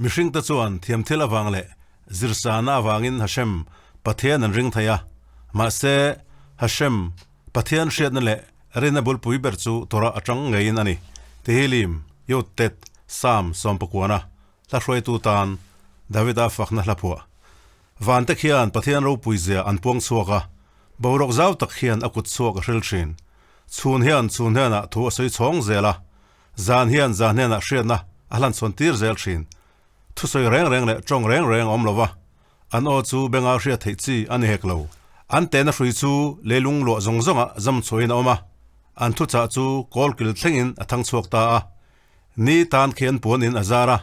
Mihringte chuan thiamthil avang leh zirsana avangin Hashem, Pathian an ring thei a. Mahse, Hashem, Pathian hriatna leh rinna bulpui ber chu Torah atang ngeiin a ni. Tehillim, Yod Tet, Psalm sawmpakuana hla hruaitu tan Davida fakna hla phuah. Vante khian Pathian ropui zia an puang chhuak a, boruak zau tak hian a kut chhuak a hril thin. Chhun hian chhun hnenah thu a sawi chhawng zel a, zan hian zan hnenah hriatna a hlan chhawn tir zel thin. Thusawi reng reng leh tawng reng reng a awm lo va, an aw chu benga hriat theih chi a ni hek lo. An tehna hrui chu leilung luah zawng zawngah zam chhuahin a awm a, an thuchah chu kawlkil thlengin a thang chhuak ta a. Ni tan khian puanin a zar a,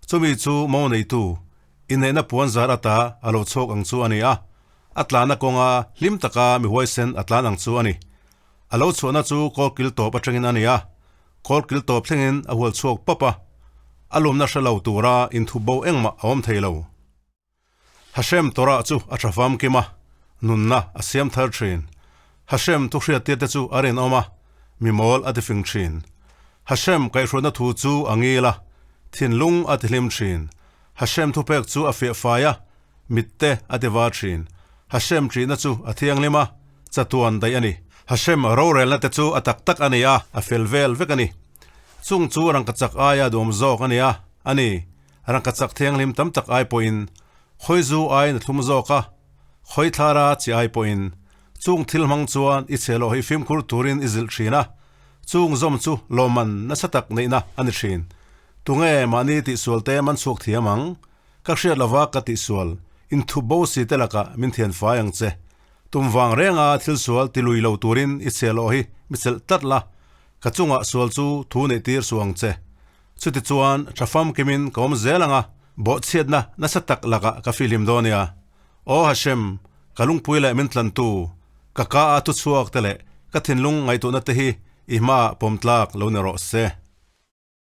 chumi chu mo neitu Inneihna puan zar ata a lo chhuak ang chu a ni a, a tlanna kawnga hlim taka mi huaisen a tlan ang chu a ni. A lo chhuahna chu kawlkil tawp atangin a ni a, kawlkil tawp thlengin a hual chhuak pawp a, a lumna hre lo tura inthup bo engmah a awm thei lo. Hashem Torah chu a tha famkim a, nunna a siam thar thin. Hashem thu hriattir te chu a rinawm a, mi mawl a tifing thin. Hashem kaihhruatna thu chu a ngil a, thinlung a tihlim thin. Hashem thupek chu a fiah fai a, mitte a ti var thin. Hashem ṭihna chu a thianghlim a, chatuan daih a ni. Hashem rorelna te chu a tak tak a ni a, a fel vel vek a ni. Chung chu rangkachak aia duam zawk a ni a, a ni. Rangkachak thianghlim tam tak ai pawhin khawizu aiin a thlum zawk a, khawi thlara chi ai pawhin. Chung thil hmang chuan i chhelawh hi fimkhur turin i zilh thin a, chung zawm chu lawmman nasa tak neihna a ni thin. Tunge mahni tihsual te man chhuak thiam ang? Ka hriat lova ka tihsual, inthup bo si te lakah min thian fai ang che. Tum vang renga thil sual ti lui lo turin i chhialawh hi mi chelh tlat la, ka chungah sual chu thu neih tir suh ang che. Chutichuan tha famkimin ka awm zel ang a, bawhchhiatna nasa tak lakah ka fihlim dawn nia. Aw Hashem, ka lungpui leh min tlantu, ka ka a thuchhuak te leh ka thinlung ngaihtuahna te hi i hmaah pawm tlak lo ni rawh se.